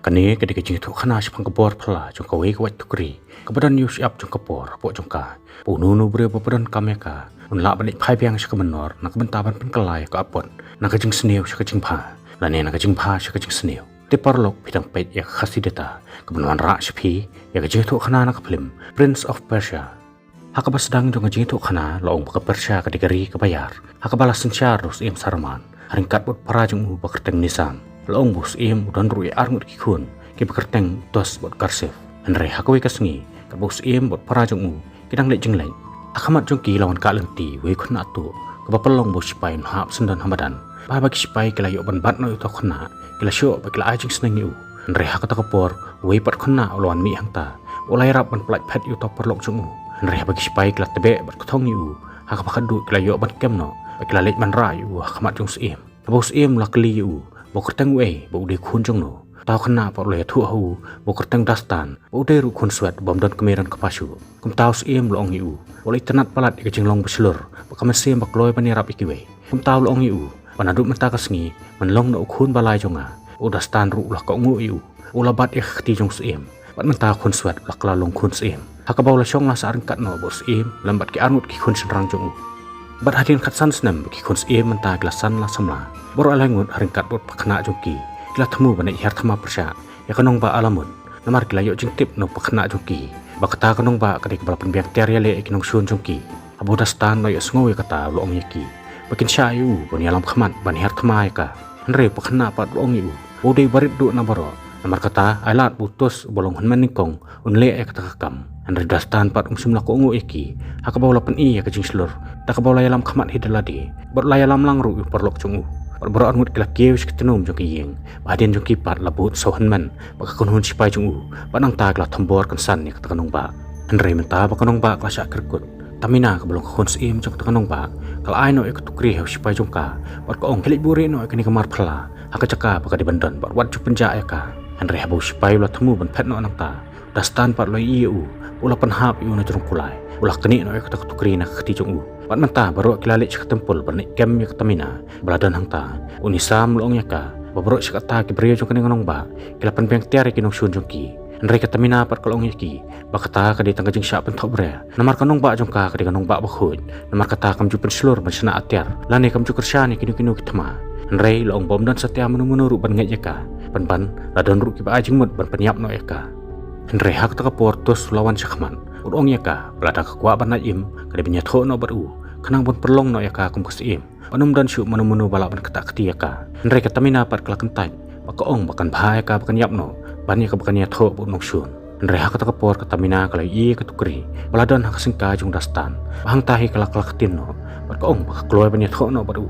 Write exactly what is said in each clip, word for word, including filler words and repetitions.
Kane ka dei ka jingïathuh khana shaphang ka bor phylla jong kawei ka wait tukri kaba don ïa u shyiap jong ka por hapoh jong ka. Ba uno uno u briew ba pyndonkam ïa ka un lah ban leit phai biang sha ka mynnor na ka bynta ban pynkylla ïa ka apot na ka jingsniew sha ka jingbha, lane na ka jingbha sha ka jingsniew. Te paralok, phi dang peit ïa ka Khasi Data kaban wanrah sha phi ïa ka jingïathuh khana na ka phlim Prince of Persia. Ha kaba sdang jong ka jingïathuh khana la ong ba ka Persia ka dei ka ri kaba ïar ha kaba la synshar da u syiem Saruman ha ryngkat bad u para jong u ba kyrteng Nizam. La ong ba u syiem u don ruh ïa ar ngut ki khun kiba kyrteng Tus bad Karshiv. Hynrei ha kawei ka sngi katba u syiem bad u para jong u ki dang leit jingleit, ha khmat jong ki la wan kah lynti wei u khynnah tuh kaba pynlong ba u shipai un hap syndon ha madan. Bad haba ki shipai ki la ïoh ban bat noh ïa uta u khynnah, ki la shoh bad ki la ai jingsneng ïa u. Hynrei ha kata ka por uwei pat u khynnah u la wan mih hangta, u la ïarap ban pyllait phet ïa uta u paralok jong u. Hynrei haba ki shipai ki la tbeh bad kthong ïa u, ha kaba khadduh ki la ïoh ban kem noh bad ki la leit ban rah ïa u ha khmat jong u syiem. Haba u syiem u la kylli ïa u ba u kyrteng uei bad u dei u khun jong no, uta u khynnah pat u la ïathuh ha u ba u kyrteng Dastan, ba u dei ruh u khun swet bym don kmie don kpa shuh. Kumta u syiem u la ong ïa u ba u la itynnad palat ïa ka jinglong ba shlur bad ka mynsiem ba kloi ban ïarap ïa kiwei. Kumta u la ong ïa u ba naduh mynta ka sngi men long na u khun ba lai jong nga. U Dastan ruh u la kohnguh ïa u, u la bat ïa ka kti jong u syiem, bad mynta u khun swet u la kylla long khun syiem. Ha kaba u la shong la sah ryngkat noh bad u syiem lem bad ki ar ngut ki khun shynrang jong u. Bad hadien khatsan snem bad ki khun syiem mynta ki la san la samla. Baroh lai ngut ha ryngkat bad u pakhynnah jong ki, ki la thmu ban leit hiar thma pyrshah ïa ka nongbah Alamut. Namar ki la ïoh jingtip na u pakhynnah jong ki ba kata ka nongbah ka dei kaba la pynbiang tiar ïaleh ïa ki nongshun jong ki. Haba u Dastan u la ïohsngew ïa kata u la ong ïa ki ba kin shah ïa u ban ïalam khmat ban hiar thma ïa ka. Hynrei u pakhynnah pat u la ong ïa u ba u dei ba rit duh na baroh. Namar kata ai lad ba u Tus uba long hynmen nyngkong un leh ïa kata ka kam. Hynrei u Dastan pat um shym la kohnguh ïa ki, ha kaba u la pyni ïa ka jingshlur da kaba u la ïalam khmat hi da lade bad u la ïalam lang ruh ïa u paralok jong u. Bad baroh ar ngut ki la kiew sha ki tnum jong ki ïing, ba hadien jong ki pat la bud saw hynmen bad ka kynhun shipai jong u, bad nangta ki la thombor kynsan ïa kata ka nongbah. Hynrei mynta ba ka nongbah ka la shah kyrkut, Tamina kaba long ka khun syiem jong kata ka nongbah ka la ai noh ïa ka tukri ha u shipai jong ka bad ka ong, khie leit buhrieh noh ïa kane ka mar phylla ha ka jaka ba ka dei ban don bad wat ju pynjah ïa ka. Hynrei haba u shipai u la thmu ban phet noh nangta, u Dastan pat u la ïohi ïa u ba u la pynhap ïa u na jrong kulai. U la knieh noh ïa kata ka tukri na ka kti jong u. Bad mynta baroh ki la leit sha ka templ ban leit kem ïa ka Tamina ba la don hangta. U Nizam u la ong ïa ka ba baroh shi katta ki briew jong kane ka nongbah ki la pynbiang tiar ïa ki nongshun jong ki. Hynrei ka Tamina pat ka la ong ïa ki ba kata ka dei tang ka jingshah pynthohbria. Namar ka nongbah jong ka ka dei ka nongbah bakhuid. Namar kata kam ju pynshlur ban shna atiar lane kam ju kyrshan ïa kino kino ki thma. Hynrei la ong ba ym don satia mano mano ruh ban ngeit ïa ka. Pynban la don ruh kiba ai jingmut ban pynïap noh ïa ka. Hynrei ha kata ka por u Tus u la wan sha khmat. U la ong ïa ka ba lada ka kwah ban lait im, ka dei ban ïathuh noh bad u, khnang ban pynlong noh ïa ka kum ka syiem. Ban ym don shuh mano mano ba lah ban ktah kti ïa ka. Hynrei ka Tamina pat ka la kyntait bad ka ong ba kan bha ïa ka ba kan ïap noh ban ïa kaba kan ïathuh bad u nongshun. Hynrei ha kata ka por ka Tamina ka la ïohi ïa ka tukri ba la don ha ka syngkai jong u Dastan, ba hangta hi ka la kylla ktien noh bad ka ong ba ka kloi ban ïathuh noh bad u.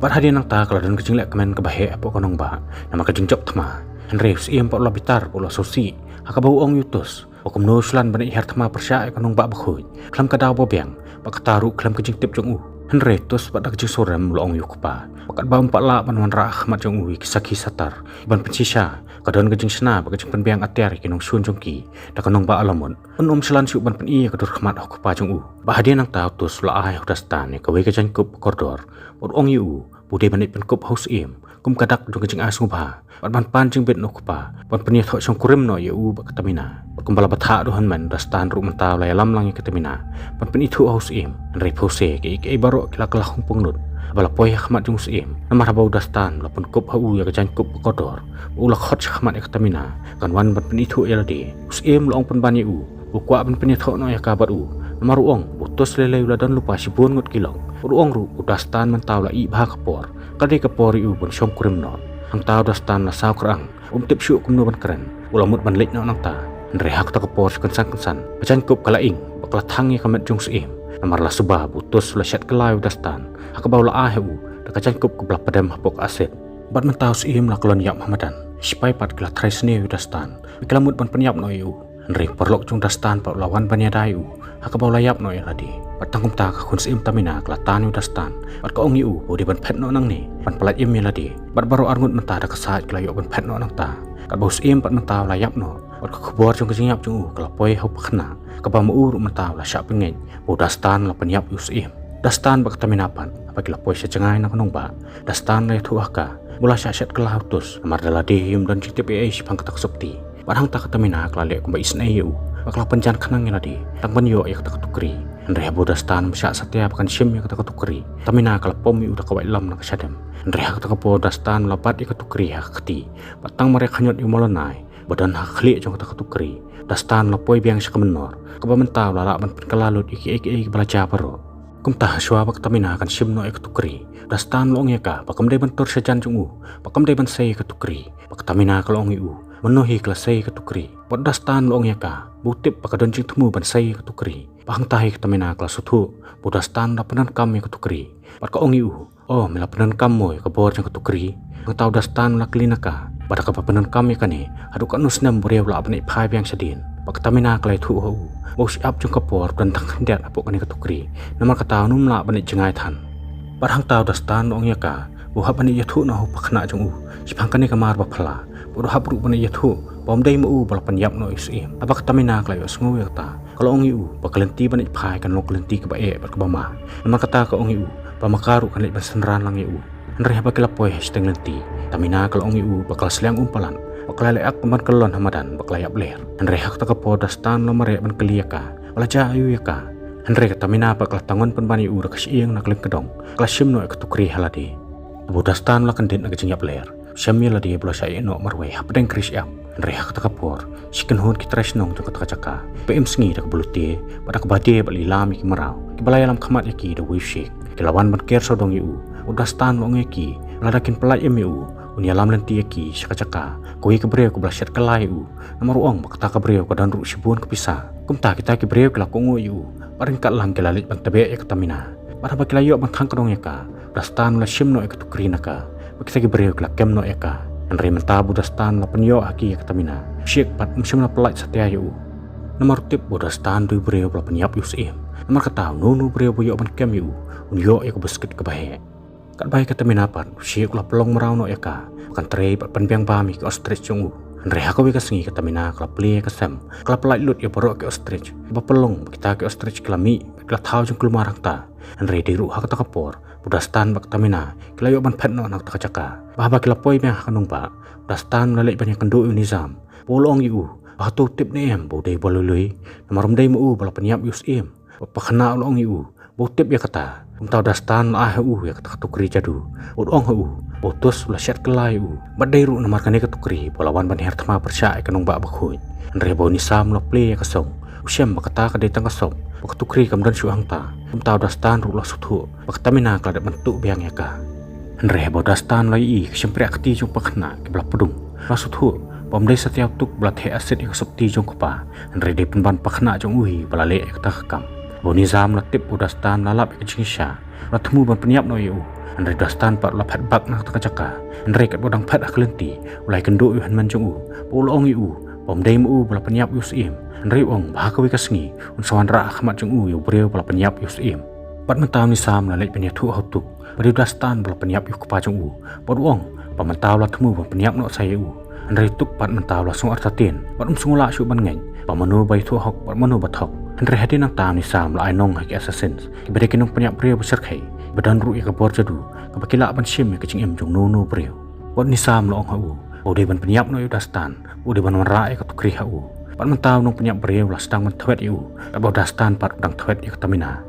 Bad hadien nangta ka la don ka jingleh kmen kaba heh hapoh ka nongbah namar ka jingjop thma. Hynrei u syiem pat u la bitar bad u la sngewsih ha kaba u ong ïa u Tus ba kumno u shu lan ban leit hiar thma pyrshah ïa ka nongbah bakhuid khlem ka daw ba biang, bad kata ruh khlem ka jingtip jong u. Hynrei u Tus pat da ka jingsngewrem u la ong ïa u kpa ba katba um pat lah ban wanrah ha khmat jong u ïa ki sakhi satar ban pynshisha, ka don ka jingshna bad ka jingpynbiang atiar ïa ki nongshun jong ki da ka nongbah Alamut. Un ym shu lan shuh ban pyni ïa ka dur khmat ha u kpa jong u. Bad hadien nangta u Tus u la ai ha u Dastan ïa kawei ka jaiñkup ba kordor bad u ong ïa u ba u dei ban leit pynkup ha u syiem kum ka dak jong ka jingai sngewbha bad ban pan jingbit na u kpa ban pynïathuh shongkurim noh ïa u bad ka Tamina. Bad kumba la bthah da u hynmen, u Dastan ruh mynta u la ïalam lang ïa ka Tamina ban pynithuh ha u syiem. Hynrei phewse, kiei kiei baroh ki la kylla khongpong lut haba la poi ha khmat jong u syiem. Namar haba u Dastan u la pynkup ha u ïa ka jaiñkup ba kordor bad u la khot sha khmat ïa ka Tamina kan wan ban pynithuh ïa lade, u syiem u la ong pynban ïa u ba u kwah ban pynïathuh noh ïa ka bad u. Namar u ong ba u Tus lei lei u la don lypa shibun ngut ki lok. Bad u ong ruh ba u Dastan mynta u la ïeh bha ka por, ka dei ka por ïa u ban shongkurim noh. Hangta u Dastan u la saw kyrang, um tip shuh kumno ban kren. U la mut ban leit noh nangta. Hynrei ha kata ka por shu kynsan kynsan ka jaiñkup ka la ing bad ka la thang ïa ka met jong u syiem. Namar la suba ba u Tus u la shet kylla ïa u Dastan ha kaba u la ai ha u da ka jaiñkup kaba la pdem hapoh ka asid. Bad mynta u syiem u la kyllon ïap ha madan. Ki shipai pat ki la trai sniew ïa u Dastan bad ki la mut ban pynïap noh ïa u. Hynrei u paralok jong u Dastan pat u la wan ban ïada ïa u ha kaba u la ïap noh ïa lade. Bad tang kumta ka khun syiem Tamina ka la tan ïa u Dastan bad ka ong ïa u ba u dei ban phet noh nangne ban pyllait im ïa lade. Bad baroh arngut mynta da ka sait ki la ïoh ban phet noh nangta. Katba u syiem pat mynta u la ïap noh bad ka khubor jong ka jingïap jong u ka la poi ha u pakhynnah, kaba ma u ruh mynta u la shah pynngeit ba u Dastan u la pynïap ïa u syiem. U Dastan bad ka Tamina pat haba ki la poi sha jngai na ka nongbah, u Dastan u la ïathuh ha ka Ba u la shah shet kylla ha u Tus, namar da lade hi um don jingtip ei ei shaphang kata ka sopti. Bad hangta ka Tamina ka la leh kumba isynei ïa u, bad ka la pynjan khnang ïa lade tang ban ïoh ïa kata ka tukri. Hynrei haba u Dastan um shah satia ba kan shim ïa kata ka tukri, Tamina ka la pom ïa u da ka waitlam na ka shadem. Hynrei ha kata ka por u Dastan u la bat ïa ka tukri ha ka kti, bad tang mareh khñiot ïa u Molonai ba don ha ka khlieh jong kata ka tukri, u Dastan u la poi biang sha ka mynnor, kaba mynta u la lah ban pynkylla lut ïa kiei kiei kiba la jia baroh. Kumta, hashwa ba ka Tamina kan shim noh ïa ka tukri, u Dastan u la ong ïa ka ba kam dei ban tur shajan jong u, ba kam dei ban sei ïa ka tukri. Bad ka Tamina ka la ong ïa u, mano hi ka la sei ïa ka tukri? Bad u Dastan u la ong ïa ka ba u tip ba ka don jingthmu ban sei ïa ka tukri. Bad hangta hi ka Tamina ka la sngewthuh ba u Dastan u la pyndonkam ïa ka tukri. Bad ka ong ïa u, "Oh, me la pyndonkam mo ïa ka bor jong ka tukri?" Hangta u Dastan u la kylli na ka ba da kaba pyndonkam ïa kane, haduh katno snem u briew u lah ban ïaid phai biang shadien? Bad ka Tamina ka la ïathuh ha u ba u shyiap jong ka por u don tang khyndiat hapoh kane ka tukri, namar kata un ym lah ban ïaid jngai than. Bad hangta u Dastan u la ong ïa ka ba u hap ban ïaid ïathuh noh ha u pakhynnah jong u shaphang kane ka mar ba phylla, bad u hap ruh ban ïaid ïathuh ba um dei ma u ba la pynïap noh ïa u syiem. Haba ka Tamina ka la ïohsngew ïa kata, ka la ong ïa u ba ka lynti ban ïaid phai kan long ka lynti kaba eh bad kaba ma. Namar kata ka ong ïa u ba ma ka ruh kan leit ban synran lang ïa u. Hynrei haba ki la poi ha shiteng lynti, ka Tamina ka la ong ïa u ba ka la sliang um palat, ba ka la leh ak ban kyllon ha madan, ba ka la ïap ler. Hynrei ha kata ka por u Dastan u la mareh ban kylli ïa ka ba la jia aïu ïa ka. Hynrei ka Tamina pat ka la tangon pynban ïa u da ka shyieng na ka lyngkdong, ka la shim noh ïa ka tukri ha lade. Haba u Dastan u la kyndit na ka jingïap ler, u shem ïa lade ba u la shah ïehnoh marwei hapdeng ka ri shyiap. Hynrei ha kata ka por, shi kynhun ki trai shnong jong kata ka jaka kiba im sngi da kaba lute bad da kaba die bad lylam ïa ki mraw kiba la ïalam khmat ïa ki da uwei u Sheikh, ki la wan ban ker sawdong ïa u. U Dastan u la ong ïa ki ba lada kin pyllait im ïa u, un ïalam lynti ïa ki sha ka jaka kawei ka briew kaba la shet kylla ïa u, namar u ong ba kata ka briew ka don ruh shibun ka pisa. Kumta kita ki briew ki la kohnguh ïa u, bad ryngkat lang ki la leit ban tbeh ïa ka Tamina. Bad haba ki la ïoh ban khang kdong ïa ka, u Dastan u la shim noh ïa ka tukri na ka, bad kita ki briew ki la kem noh ïa ka. Hynrei mynta ba u Dastan u la pynïoh ha ki ïa ka Tamina, u Sheikh pat um shym la pyllait satia ïa u. Namar u tip ba u Dastan u dei u briew ba la pynïap ïa u syiem. Namar kata, uno uno u briew ba ïoh ban kem ïa u, un ïoh ïa ka buskit kaba heh. Katba ïa ka Tamina pat, u Sheikh u la pynlong mraw noh ïa ka ba kan trei bad pynbiang bam ïa ki ostrich jong u. Hynrei ha kawei ka sngi ka Tamina ka la plie ïa ka sem, ka la pyllait lut ïa baroh ki ostrich. Ba pynlong ba kita ki ostrich ki la mih bad ki la thaw jingkulmar hangta. Hynrei dei ruh ha kata ka por ba u Dastan bad ka Tamina ki la ïoh ban phet noh na kata ka jaka. Bad haba ki la poi biang ha ka nongbah, u Dastan u la leit ban ïakynduh ïa u Nizam, bad u la ong ïa u ba hato u tip ne em ba u dei uba lui lui, namar um dei ma u ba la pynïap ïa u syiem. Bad u pakhynnah u la ong ïa u ba u tip ïa kata. Kumta u Dastan u la ai ha u ïa kata ka tukri jadu, bad u ong ha u ba u Tus u la shet kylla ïa u. Bad dei ruh namar kane ka tukri ba u la wan ban her thma pyrshah ïa ka nongbah bakhuid. Hynrei haba u Nizam u la plie ïa ka song, u shem ba kata ka dei tang ka sop, ba ka tukri kam don shuh hangta. Kumta u Dastan ruh u la sngewthuh ba ka Tamina ka la dep ban tuh biang ïa ka. Hynrei haba u Dastan u la ïohi ïa ka shympriah kti jong u pakhynnah kaba la pdung, u la sngewthuh ba um dei satia u Tuk ba la theh acid ïa ka sopti jong u kpa, hynrei dei pynban u pakhynnah jong u hi ba la leh ïa kata ka kam. Haba u Nizam u la tip ba u Dastan u la lap ïa ka jingshisha, u la thmu ban pynïap noh ïa u. Hynrei u Dastan pat u la phet bak na kata ka jaka. Hynrei katba u dang phet ha ka lynti, u la ïakynduh ïa u hynmen jong u, bad u la ong ïa u ba um dei ma u ba la pynïap ïa u syiem. Hynrei u ong ba ha kawei ka sngi un sa wanrah ha khmat jong u ïa u briew ba la pynïap ïa u syiem. Bad mynta u Nizam u la leit ban ïathuh ha u Tuk ba dei u Dastan ba la pynïap ïa u kpa jong u. Bad u ong ba mynta u la thmu ban pynïap noh sa ïa u. Hynrei u Tuk pat mynta u la sngew artatien bad um sngew lah shuh ban ngeit ba mano ba ïathuh hok bad mano ba thok. Hynrei hadien nangta u Nizam u la ai nong ha ki assassins, kiba dei ki nongpynïap briew ba shyrkhei, kiba don ruh ïa ka bor jadu kaba ki lah ban shim ïa ka jingim jong uno uno u briew. Bad u Nizam u la ong ha u ba u dei ban pynïap noh ïa u Dastan, u dei ban wanrah ïa ka tukri ha u. Bad mynta u nongpynïap briew u la sdang ban thwet ïa u, katba u Dastan pat u dang thwet ïa ka Tamina.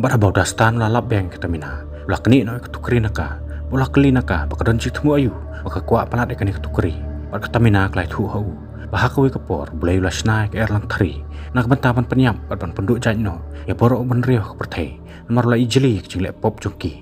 Bad haba u Dastan u la lap biang ïa ka Tamina, u la knieh noh ïa ka tukri na ka, bad u la kylli na ka ba ka don jingthmu aïu ba ka kwah palat ïa kane ka tukri. Bad ka Tamina ka la ïathuh ha u ba ha kawei ka por U Blei u la shna ïa ka Erlangthari na ka bynta ban pynïap bad ban pynduh jait noh ïa baroh u bynriew ha ka pyrthei, namar u la ijli ïa ka jingleh pop jong ki.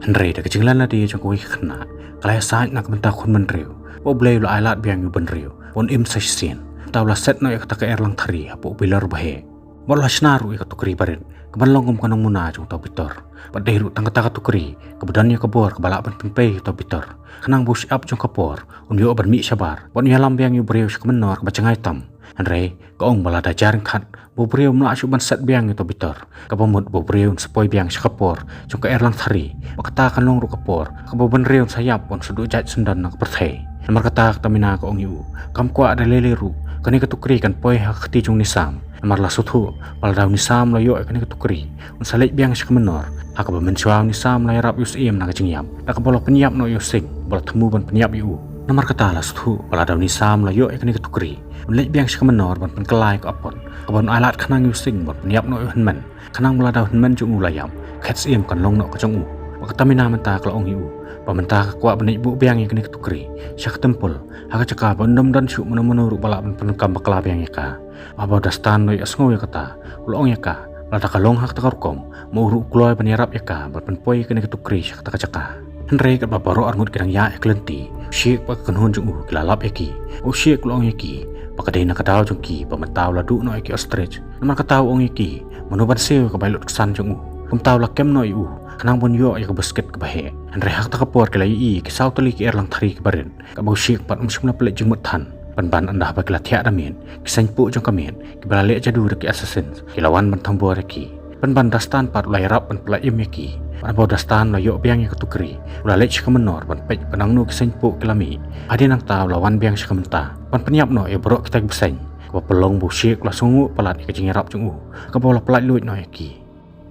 Hynrei da ka jinglan lade jong kawei ka khynnah, ka la ïasaid na ka bynta u khun bynriew, ba U Blei u la ailad biang ïa u bynriew ba un im sa shisien. Te u la set noh ïa kata ka Erlangthari hapoh u bilor baheh. Bad u la shna ruh ïa ka tukri barit kaban long kum ka nongmuna jong uta u bitor. Bad dei ruh tang kata ka tukri kaba don ïa ka bor kaba lah ban pynpei ïa uta u bitor, khnang ba u shyiap jong ka por un ïoh ban mih shabar bad un ïalam biang ïa u briew sha ka mynnor kaba jngai tam. Hynrei ka ong ba lada jia ryngkat ba u briew um lah shuh ban set biang ïa uta u bitor, kaba mut ba u briew un sa poi biang sha ka por jong ka Erlangthari, bad kata kan long ruh ka por kaba u bynriew un sa ïap bad un sa duh jait syndon na ka pyrthei. Namar kata ka Tamina ka ong ïa u, kam kwah da lei lei ruh Kane ka tukri kan poi ha ka kti jong u Nisam. Namar la sngewthuh ba lada u Nisam u la ïoh ïa kane ka tukri, un sa leit biang sha ka mynnor, ha kaba mynshuwa u Nisam u la ïarap ïa u Syiem na ka jingïap, da kaba u la pynïap noh ïa u Sing ba la thmu ban pynïap ïa u. Namar kata la sngewthuh ba lada u Nisam u la ïoh ïa kane ka tukri, un leit biang sha ka mynnor ban pynkylla ïa ka apot, kaba un ailad khnang ïa u Sing ban pynïap noh ïa u hynmen, khnang ba lada u hynmen jong u u la ïap, ka het Syiem kan long noh ka jong u. Bad ka Tamina mynta ka la ong ïa u ba mynta ka kwah ban leit buh biang ïa kane ka tukri sha ka templ, ha ka jaka ba un ym don shuh mano mano ruh ba lah ban pyndonkam bakla biang ïa ka. Haba u Dastan u la ïohsngew ïa kata, u la ong ïa ka ba lada ka long ha kata ka rukom, ma u ruh u kloi ban ïarap ïa ka ban pynpoi ïa kane ka tukri sha kata ka jaka. Hynrei katba baroh arngut ki dang ïaid ïa ka lynti, u Sheik bad ka kynhun jong u ki la lap ïa ki. U Sheik u la ong ïa ki ba ka dei na ka daw jong ki ba mynta u la duh noh ïa ki ostrich. Namar kata u ong ïa ki, mano ban siew ïa ka bai lut ksan jong u? Kumta u la kem noh ïa u, khnang ban ïoh ïa ka buskit kaba heh. Hynrei ha kata ka por ki la ïohi ïa ki saw tylli ki erlang thari kiba rit, kaba u Sheik pat um shym la pynleit jingmut than. Pynban ynda haba ki la thiah da miet, ki seng puh jong ka miet kiba la leh jadu da ki assassin ki la wan ban thombor ïa ki. Pynban u Dastan pat u la ïarap ban pynlait im ïa ki. Bad haba u Dastan u la ïoh biang ïa ka tukri, u la leit sha ka mynnor ban peit ba nangno ki seng puh ki la mih. Hadien nangta u la wan biang sha ka mynta ban pynïap noh ïa baroh kita ki bseiñ, kaba pynlong ba u Sheik u la sngewnguh palat ïa ka jingïarap jong u, kaba u la pynlait luid noh ïa ki.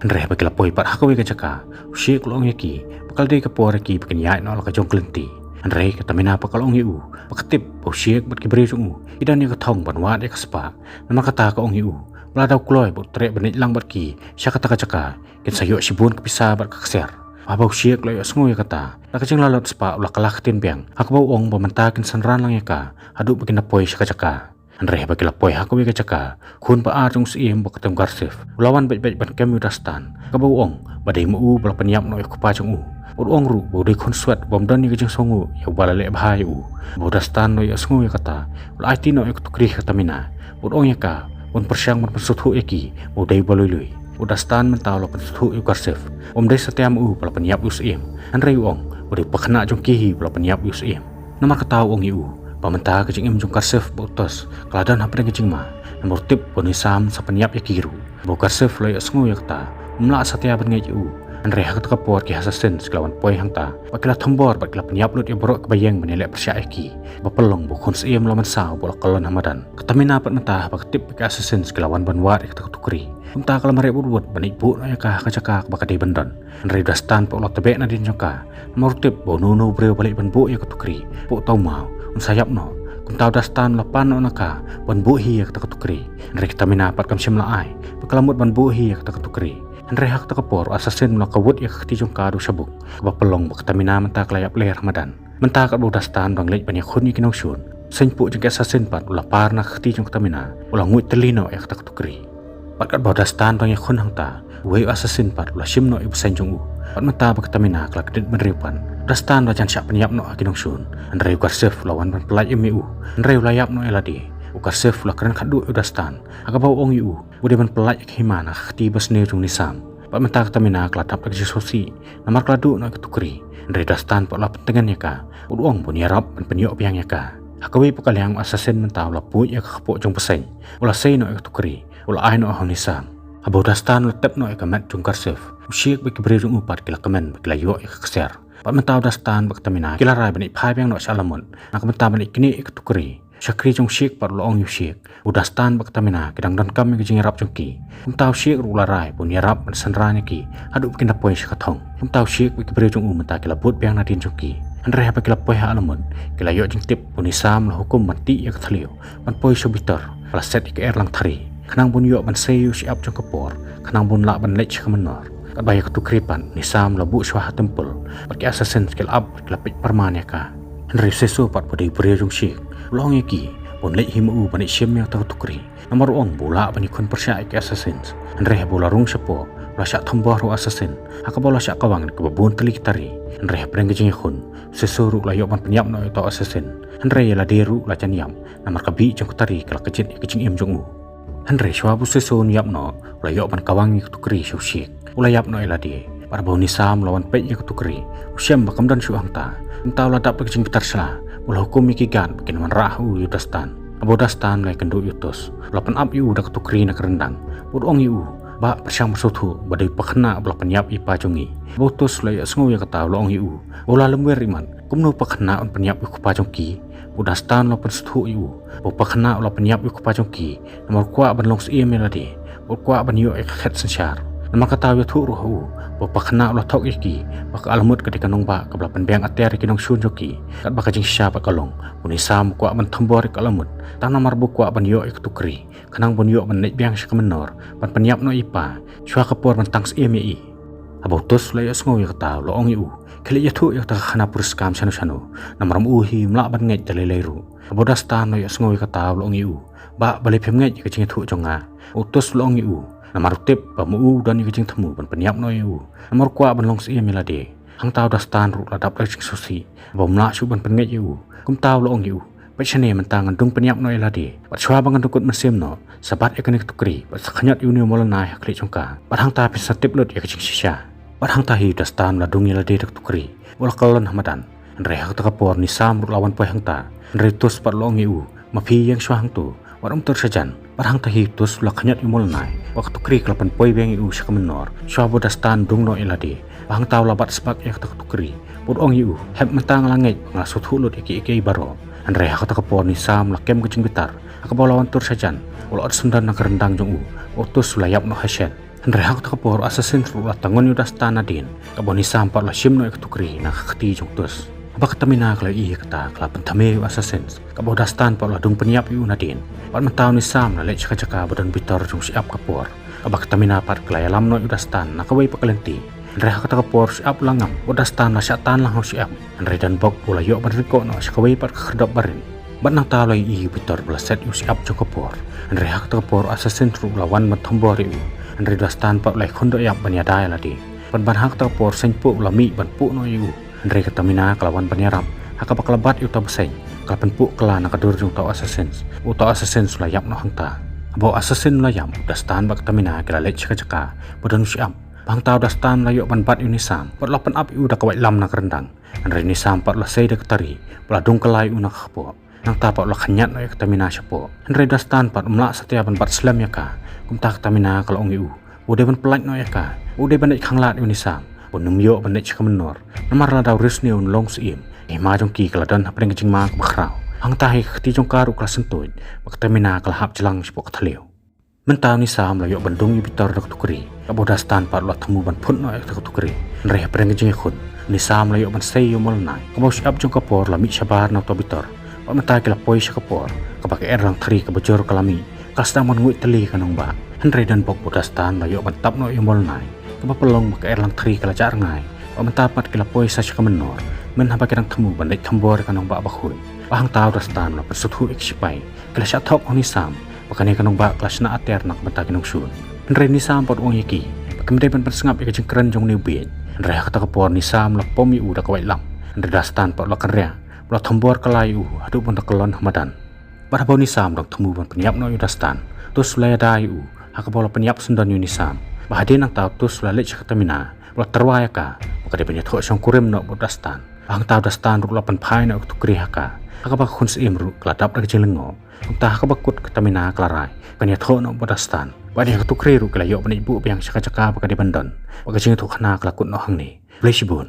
Hynrei haba ki la poi pat ha kawei ka jaka, u Sheik u la ong ïa ki ba ka la dei ka por ïa ki ba kin ïaid noh la ka jong ka lynti. Hynrei ka Tamina pat ka la ong ïa u ba ka tip ba u Sheik bad ki briew jong u ki don ïa ka thong ban wad ïa ka spah. Namar kata ka ong ïa u ba lada u kloi bad u treh ban leit lang bad ki sha kata ka jaka, kin sa ïoh shibun ka pisa bad ka ksiar. Haba u Sheik u la ïohsngew ïa kata, da ka jinglalot spah u la kylla ktien biang, ha kaba u ong ba mynta kin synran lang ïa ka haduh ba kin da poi sha ka jaka. Hynrei haba ki la poi ha kawei ka jaka, u khun ba ar jong u Syiem bad ka kyrteng u Garsif u la wan beit beit ban kem ïa u Dastan, kaba u ong ba dei ma u ba la pynïap noh ïa u kpa jong u. Bad u ong ruh ba u dei khun swet bym don ïa ka jingsngewnguh ïa uba la leh bha ïa u. Haba u Dastan u la ïohsngew ïa kata, u la aiti noh ïa ka tukri ha ka Tamina, bad u ong ïa ka ban pyrshang ban pynsngewthuh ïa ki ba u dei uba lui lui. U Dastan mynta u la pynsngewthuh ïa u Garsif, um dei satia ma u ba la pynïap ïa u Syiem. Hynrei u ong ba u dei u pakhynnah jong ki hi ba la pynïap ïa u Syiem. Namar kata u ong ïa u ba mynta ka jingim jong u Garsif bad u Tus ka la don hapdeng ka jingma. Namar u tip ba u Nisam sa pynïap ïa ki ruh. Haba u Garsif u la ïohsngew ïa kata, um lah satia ban ngeit ïa u. Hynrei ha kata ka por ki assassin ki la wan poi hangta, bad ki la thombor bad ki la pynïap lut ïa baroh kiba ïeng ban ïaleh pyrshah ïa ki. Ba pynlong ba u khun Syiem u la mynsaw bad u la kyllon ha madan. Ka Tamina pat mynta haba ka tip ba ki assassin ki la wan ban wad ïa kata ka tukri, kumta ka la mareh wut wut ban leit buh noh ïa ka ha ka jaka kaba ka dei ban don. Hynrei u Dastan pat u la tbeh nadien jong ka, namar u tip ba uno uno u briew ba leit ban buh ïa ka tukri, buh tau maw, un sa ïap noh. Kumta u Dastan u la pan noh na ka ban buh hi ïa kata ka tukri. Hynrei ka Tamina pat kam shym la ai, bad ka la mut ban buh hi ïa kata ka tukri. Hynrei ha kata ka por u assassin u la kawut ïa ka kti jong ka da u shabuk, kaba pynlong ba ka Tamina mynta ka la ïap ler ha madan. Mynta katba u Dastan u dang leit ban ïakhun ïa ki nongshun, u seng puh jong ki assassin pat u la par na ka kti jong ka Tamina, u la nguid tylli noh ïa kata ka tukri. Bad katba u Dastan u dang ïakhun hangta, uwei u assassin pat u la shim noh ïa u bseiñ jong u. Bad mynta ba ka Tamina ka la kdit bynriew pat, u Dastan u la jan shah pynïap noh ha ki nongshun. Hynrei u Garsif u la wan ban pynlait im ïa u. Hynrei u la ïap noh ïa lade. U Garsif u la kren khatduh ïa u Dastan, ha kaba u ong ïa u ba u dei ban pynlait ïa ka hima na ka kti basniew jong u Nisam. Bad mynta ka Tamina ka la dap da ka jingsngewsih, namar ka la duh noh ïa ka tukri. Hynrei u Dastan pat u la pyntngen ïa ka, bad u ong ba un ïarap ban pynïoh biang ïa ka. Ha kawei pat ka liang u assassin mynta u la puid ïa ka kpoh jong u bseiñ, u la sei noh ïa ka tukri, u la ai noh ha u Nisam. Haba u Dastan u la tep noh ïa ka met jong u Garsif, u Sheik bad ki briew jong u pat ki la kmen bad ki la ïoh ïa ka ksiar. Bad mynta u Dastan bad ka Tamina ki la rai ban leit phai biang noh sha la mut, na ka bynta ban leit knieh ïa ka tukri. U shakri jong u Sheik pat u la ong ïa u Sheik ba u Dastan bad ka Tamina ki dang donkam ïa ka jingïarap jong ki. Kumta u Sheik ruh u la rai ba un ïarap ban synran ïa ki haduh ba kin da poi sha ka thong. Kumta u Sheik bad ki briew jong u mynta ki la bud biang nadien jong ki. Hynrei haba ki la poi ha la mut, ki la ïoh jingtip ba u Nisam u la hukum ban tih ïa ka thliew ban poi sha u bitar ba la set ïa ka erlang thari, khnang ba un ïoh ban sei ïa u shyiap jong ka por, khnang ba un lah ban leit sha ka mynnor. Katba ïa ka tukri pat u Nisam u la buh shuwa ha templ, bad ki assassin ki la ap bad ki la peit pyrman ïa ka. Hynrei u Seso pat uba dei u briew jong u Sheik u la ong ïa ki ba un leit hi ma u ban leit shim ïa kata ka tukri, namar u ong ba u lah ban ïakhun pyrshah ïa ki assassin. Hynrei haba u la rung shapoh, u la shah thombor ha u assassin, ha kaba u la shah kawang da kaba bun tylli ki tari. Hynrei hapdeng ka jingïakhun, u Seso ruh u la ïoh ban pynïap noh ïa uta u assassin. Hynrei ïa lade ruh u la jan ïap, namar ka bih jong ka tari ka la kjit ïa ka jingim jong u. Hynrei shuwa ba u Seso un ïap noh, u la ïoh ban kawang ïa ka tukri sha u Sheik. U la ïap noh ïa lade. Bad haba u Nisam u la wan peit ïa ka tukri, u shem ba kam don shuh hangta. Kumta u la dap da ka jingbitar sla, u la hukum ïa ki guard ba kin wanrah ha u ïa u Dastan. Haba u Dastan u la ïakynduh ïa u Tus, u la pynap ïa u da ka tukri na ka ryndang, bad u ong ïa u ba pyrshang ban sngewthuh ba dei u pakhynnah ba la pynïap ïa i pa jong ngi. Haba u Tus u la ïohsngew ïa kata u la ong ïa u ba u la lymwir imat, kumno u pakhynnah un pynïap ïa u kpa jong ki? U Dastan u la pynsngewthuh ïa u ba u Pakhynnah u la pynïap ïa u kpa jong ki namar u kwah ban long syiem ïa lade, u kwah ban ïoh ïa ka khet synshar. Namar kata u ïathuh ruh ha u ba u Pakhynnah u la thok ïa ki ba ka Alamut ka dei ka nongbah kaba la pynbiang atiar ïa ki nongshun jong ki. Katba ka jingshisha pat ka long ba u Nisam u kwah ban thombor ïa ka Alamut tang namar ba u kwah ban ïoh ïa ka tukri khnang ban ïoh ban leit biang sha ka mynnor ban pynïap noh ïa i pa shuwa ka por ban tang syiem ïa i. Haba u Tus u la ïohsngew ïa kata u la ong ïa u, khie leit ïathuh ïa kata ka khana puriskam shano shano, namar ma u hi um lah ban ngeit da lei lei ruh. Haba u Dastan u la ïohsngew ïa kata u la ong ïa u, bah, balei phim ngeit ïa ka jingïathuh jong nga? U Tus u la ong ïa u, namar u tip ba ma u u don ïa ka jingthmu ban pynïap noh ïa u namar u kwah ban long syiem ïa lade. Hangta u Dastan ruh u la dap da ka jingsngewsih ba um lah shuh ban pynngeit ïa u. Kumta u la ong ïa u, peit shane, mynta ngan dung pynïap noh ïa lade, bad shuwa ba ngan dung kut mynsiem noh, sa bat ïa kane ka tukri bad sa khñiot ïa une u mawlynnai ha khlieh jong ka, bad hangta phin sa tip lut ïa ka jingshisha. Bad hangta hi u Dastan u la dung ïa lade da ka tukri bad u la kyllon ha madan. Hynrei ha kata ka por u Nisam ruh u la wan poi hangta. Hynrei u Tus pat u la ong ïa u, ma phi ïeng shuwa hangto, wat ym tur sha jan. Bad hangta hi u Tus u la khñiot ïa u mawlynnai bad ka tukri ka la pynpoi biang ïa u sha ka mynnor shuwa ba u Dastan u dung noh ïa lade. Bad hangta u la bat sbak ïa kata ka tukri bad u ong ïa u, hep, mynta nga la ngeit, nga la sngewthuh lut ïa kiei kiei baroh. Hynrei ha kata ka por u Nisam u la kem ka jingbitar, ha kaba u la wan tur sha jan, u la ot syndon na ka ryndang jong u, u Tus u la ïap noh ha shet. Hynrei ha kata ka por u assassin ruh u la tangon ïa u Dastan nadien, katba u Nisam pat u la shim noh ïa ka tukri na ka kti jong u Tus. Haba ka Tamina ka la ïohi ïa kata ka la pynthame ïa u assassin, katba u Dastan pat u la dung pynïap ïa u nadien. Bad mynta u Nisam u la leit sha ka jaka ba don bitor jong u shyiap ka por. Haba ka Tamina pat ka la ïalam noh ïa u Dastan na kawei pat ka lynti. Hynrei ha kata ka por u shyiap u la ngam, u Dastan u la shah tan lang ha u shyiap. Hynrei Donbok u la ïoh ban ryngkoh noh sha kawei pat ka khyrdop barit. Bad nangta u la ïohi ïa u bitor ba la set ïa u shyiap jong ka por. Hynrei ha kata ka por u assassin ruh u la wan ban thombor ïa u. Hynrei u Dastan pat u la ïakhun dohïap ban ïada ïa lade. Pynban ha kata ka por u seiñ puh u la mih ban puh noh ïa u. Hynrei ka Tamina ka la wan ban ïarap, ha kaba ka la bat ïa uta u bseiñ, ka la pynpuh kylla na ka dur jong uta u assassin. Uta u assassin u la ïap noh hangta. Haba u assassin u la ïap, u Dastan bad ka Tamina ki la leit sha ka jaka ba don u shyiap. Bad hangta u Dastan u la ïoh ban bat ïa u Nisam bad u la pynap ïa u da ka waitlam na ka ryndang. Hynrei u Nisam pat u la sei da ka tari bad u la dung kylla ïa u na ka kpoh. Nangta pat u la khñiot noh ïa ka Tamina shapoh. Hynrei u Dastan pat um lah satia ban bat slem ïa ka. Kumta ka Tamina ka la ong ïa u ba u dei ban pyllait noh ïa ka, ba u dei ban leit khanglad ïa u Nisam, ba un ym ïoh ban leit sha ka mynnor. Namar lada u riewsniew un long syiem, ka hima jong ki ka la don hapdeng ka jingma kaba khraw. Hangta hi ka kti jong ka ruh ka la syntuid bad ka Tamina ka la hap jlang shapoh ka thliew. Mynta u Nisam u la ïoh ban dung ïa u bitor da ka tukri, katba u Dastan pat u la thmu ban phut noh ïa kata ka tukri. Hynrei hapdeng ka jingïakhun, u Nisam u la ïoh ban sei ïa u mawlynnai, kaba u shyiap jong ka por u la mih shabar na uta u bitor. Bad mynta ki la poi sha ka por kaba ka Erlang Thri kaba jur ka la mih, ka la sdang ban nguid tylli ïa ka nongbah. Hynrei Donbok bad u Dastan u la ïoh ban tap noh ïa u mawlynnai, kaba pynlong ba ka Erlang Thri ka la jah rngai. Bad mynta pat ki la poi sa sha ka mynnor, myn haba ki dang thmu ban leit thombor ïa ka nongbah bakhuid. Bad hangta u Dastan u la pynsngewthuh ïa ki shipai, ki la shah thok ha u Nisam ba kane ka nongbah ka la shna atiar na ka bynta ki nongshun. Hynrei u Nisam pat u ong ïa ki ba kim dei ban pynsngap ïa ka jingkren jong une u bieit. Hynrei ha kata ka por u Nisam u la pom ïa u da ka waitlam. Hynrei u Dastan pat u la kynriah bad u la thombor kylla ïa u haduh ban da kyllon ha madan. Bad haba u Nisam u dang thmu ban pynïap noh ïa u Dastan, u Tus u la ïada ïa u, ha kaba u la pynïap syndon ïa u Nisam. Bad hadien nangta u Tus u la leit sha ka Tamina bad u la tyrwa ïa ka ba ka dei ban ïathoh shongkurim noh bad u Dastan. Bad hangta u Dastan ruh u la pynphai noh ïa ka tukri ha ka, ha kaba ka khun syiem ruh ka la dap da ka jinglyngngoh. Kumta ha kaba kut ka Tamina ka la rai ba kan ïathoh noh bad u Dastan. Bad ïa ka tukri ruh ki la ïoh ban ïaid buh biang sha ka jaka ba ka dei ban don. Bad ka jingïathuhkhana ka la kut noh hangne. Khublei shibun.